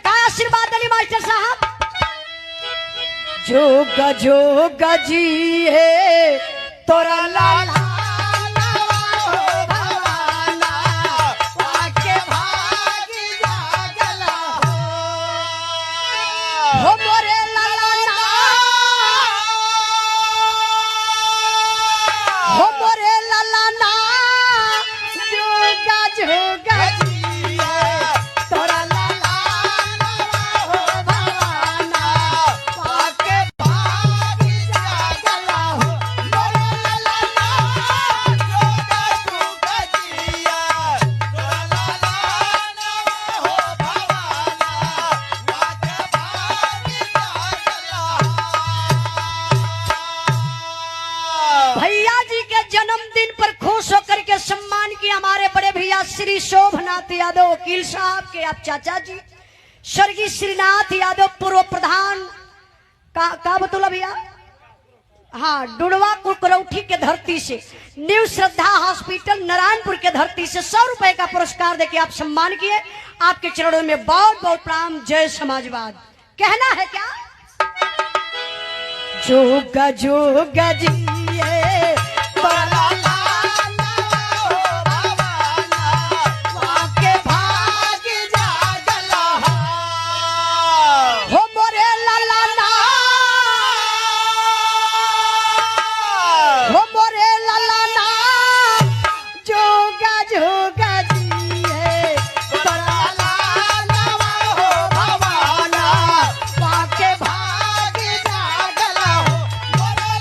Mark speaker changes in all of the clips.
Speaker 1: का आशीर्वाद दिली मास्टर साहब? जोग जोग जी है तोरा लाला हो मोरे लाला ना, हो मोरे लाला ना, जोगा जोगा जी है तोरा लाला हो भवाना पाके भागी जागला हो मोरे लाला ना। भैया जी के जन्मदिन पर खुश होकर के सम्मान किया हमारे बड़े भैया श्री शोभनाथ यादव वकील साहब के आप चाचा जी, स्वर्गीय श्रीनाथ यादव पूर्व प्रधान का बतौला भैया? हाँ, डुड़वा कुकरौठी के धरती से, न्यू श्रद्धा हॉस्पिटल नारायणपुर के धरती से 100 रुपए का पुरस्कार देके आप सम्मान किए। आपके चरणों में बहुत बहुत प्रणाम। जय समाजवाद। कहना है क्या? जोगा जोगा जी है तोरा लाला हो भवाना वाके भाग जागला हो मोरे लाला ना, हो मोरे लाला ना, जोगा जोगा जी है तोरा लाला हो भवाना वाके भाग जागला हो मोरे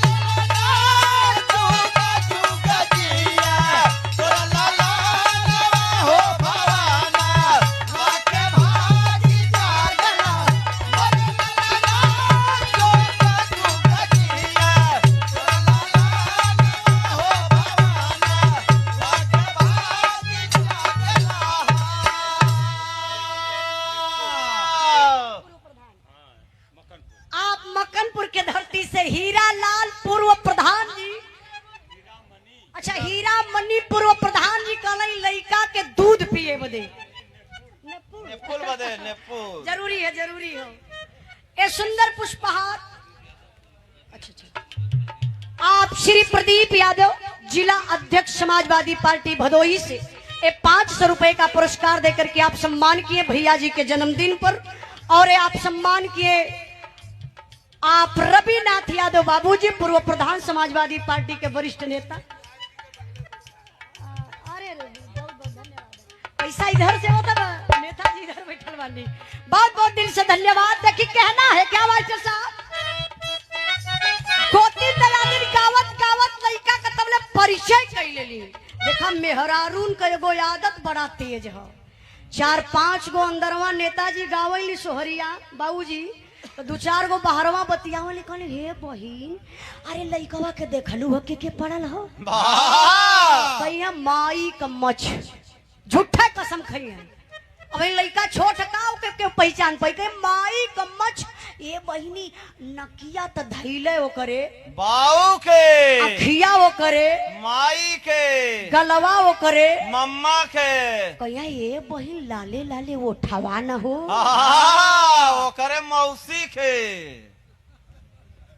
Speaker 1: आप मकनपुर के धरती से हीरा लाल पूर्व प्रधान जी, अच्छा हीरा मनी पूर्व प्रधान जी कहले लइका के दूध पिए बदे
Speaker 2: नेपुल बदे नेपुल
Speaker 1: जरूरी है, जरूरी हो। ए सुंदर पुष्पहार, अच्छा अच्छा, आप श्री प्रदीप यादव जिला अध्यक्ष समाजवादी पार्टी भदोही से ए 500 रुपए का पुरस्कार देकर के आप सम्मान किए भैया जी के जन्मदिन पर। और ये आप सम्मान किए आप रविनाथ यादव बाबूजी पूर्व प्रधान समाजवादी पार्टी के वरिष्ठ नेता। अरे रे, बहुत बहुत धन्यवाद। पैसा इधर से होता ना, नेताजी इधर बैठल वाली। बहुत बहुत दिल से धन्यवाद। देखिए कहना है क्या मास्टर साहब? गोती दलालिन गावत गावत लइका का तबले परिचय कर लेली। देखा मेहरारून का एगो आदत बड़ा तेज है। 4-5 गो अंदरवा नेताजी गावली सोहरिया बाबूजी, तो 2-4 गो बाहरवा बतियावली। कहले हे बहिन, अरे लइकवा के देखलू हो के पड़ल हो? कहिया माई का मछ झूठा कसम खई है। अब लइका छोट का के पहचान पाई के माई का मछ। ए बहिनी नकिया त धैले वो करे,
Speaker 2: बाऊ के
Speaker 1: अखिया वो करे,
Speaker 2: माई के
Speaker 1: गलवा वो करे,
Speaker 2: मम्मा के।
Speaker 1: कहिया ए बहिन लाले लाले वो ठवा न हो,
Speaker 2: वो करे मौसी के।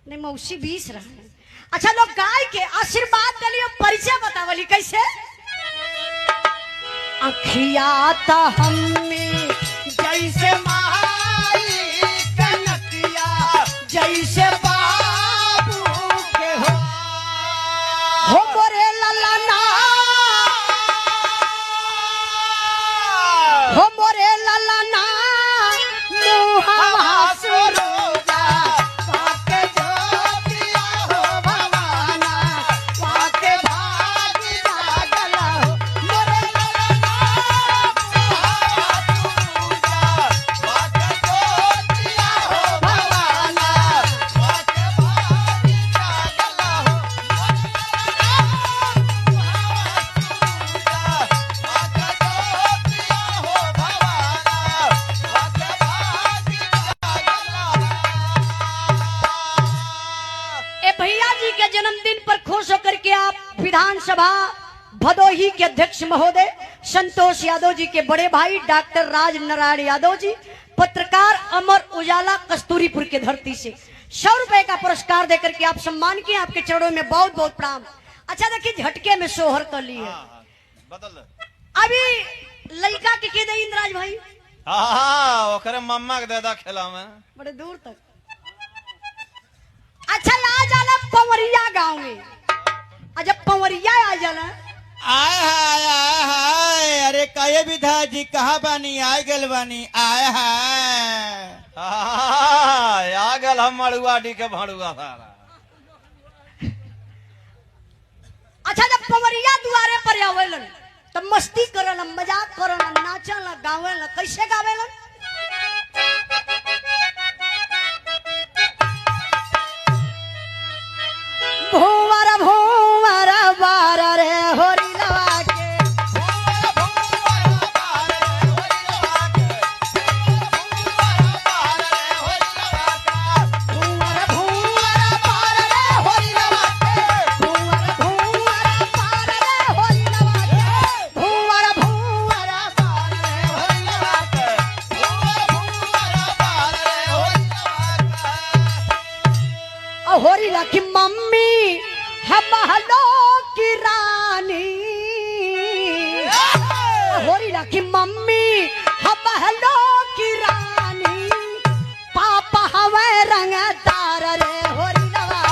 Speaker 1: नहीं मौसी 20 रहा है। अच्छा लोग गाय के आशीर्वाद दिलियो, परिचय बतावली कैसे? अखिया त हमें जैसे माई कनकिया, जैसे बाबू के हो मोरे लाला ना, हो मोरे लाला ना, मुहावा सुरोजा पाके जोतिया हो भवाना पाके भाग जागला हो मोरे लाला ना, हो भवाना ए भैया जी के जन्मदिन पर खुश होकर के आप विधानसभा भदोही के अध्यक्ष महोदय संतोष यादव जी के बड़े भाई डॉक्टर राज नारायण यादव जी, पत्रकार अमर उजाला कस्तूरीपुर के धरती से 100 रुपए का पुरस्कार देकर के आप सम्मान किए, आपके चरणों में बहुत बहुत प्रणाम। अच्छा देखिए झटके में सोहर कर लिए।
Speaker 2: बदल
Speaker 1: अभी लड़का के दे इंद्राज भाई?
Speaker 2: हाँ ओकरे मम्मा के दादा खेला में
Speaker 1: बड़े दूर तक। अच्छा आ जाला पवरिया गांव में। अच्छा पवरिया आ जाला।
Speaker 3: आय हाय आय हाय, अरे कहे विधायक जी कहा बानी? आय गल बानी। आय हाय
Speaker 2: आ गल हम मड़ुआ डी के भड़ुआ सारा।
Speaker 1: अच्छा जब पवरिया दुआरे पर आवेलन तब मस्ती करलन, मजाक करलन, नाचलन, गावेलन। कैसे गावेलन? भोवर भोवर बार रे होरी लवा के, भोवर भोवर बार रे होरी लवा के, भोवर भोवर बार रे होरी लवा के, भोवर भोवर बार रे होरी लवा के। होरी लखी मम्मी हम हलो की रानी, होरी लखी मम्मी हम हलो की रानी, पापा हवे रंग तार रे होरी लवा।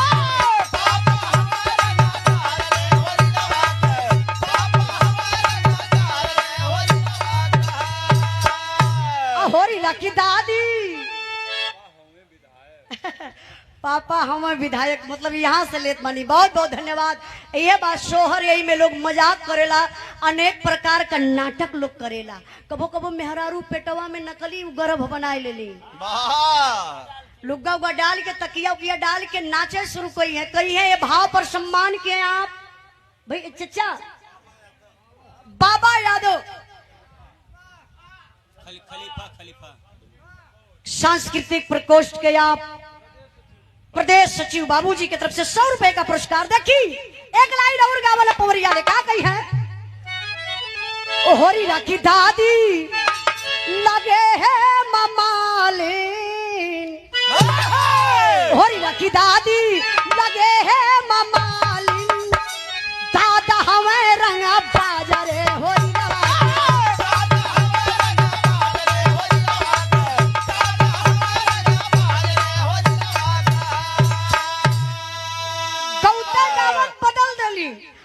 Speaker 1: होरी लखी दादी पापा हम विधायक, मतलब यहाँ से लेत मानी। बहुत बहुत धन्यवाद। ये बात सोहर यही में लोग मजाक करेला, अनेक प्रकार का नाटक लोग करेला। कबो कबो मेहरारू पेटवा में नकली गर्भ बनाए लेली, लुग्गा उग्गा डाल के तकिया उकिया डाल के नाचे शुरू कई है। कई है ये भाव पर सम्मान किए आप भाई। चचा बाबा यादव
Speaker 3: खलीफा
Speaker 1: सांस्कृतिक प्रकोष्ठ के आप प्रदेश सचिव बाबूजी की तरफ से 100 रुपए का पुरस्कार। देखी एक लाइन और गावला पवरिया ने का कही है? ओ होरी राखी दादी लगे है ममालिन, होरी राखी दादी लगे है ममालिन, दादा हमें रंग बाजरे होरी।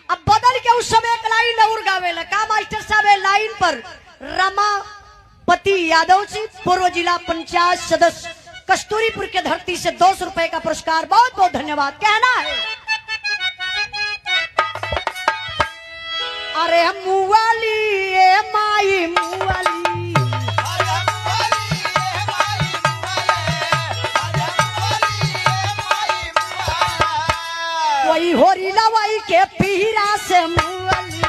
Speaker 1: अब बदल के उस समय एक लाइन और गावेला। का मास्टर साहब है लाइन पर रमापति यादव जी पूर्व जिला पंचायत सदस्य कस्तूरीपुर के धरती से 200 रुपए का पुरस्कार। बहुत बहुत धन्यवाद। कहना है अरे मुआली ए माई मुआली, वही होरी लवाई के पीरा से मुअली,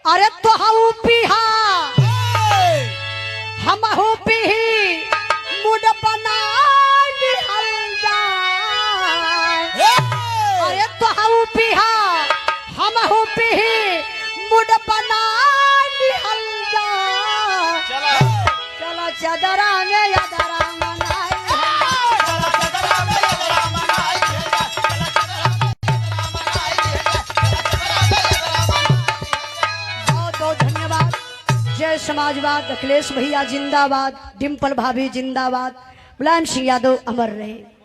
Speaker 1: अरे तो हम पीहा हम हो पीही मुड बना अरे तो हम पीहा हम हो पीही मुड बना चला चदरा में यदरा मनाई। बहुत बहुत धन्यवाद। जय समाजवाद। अखिलेश भैया जिंदाबाद, डिम्पल भाभी जिंदाबाद, मुलायम सिंह यादव अमर रहे।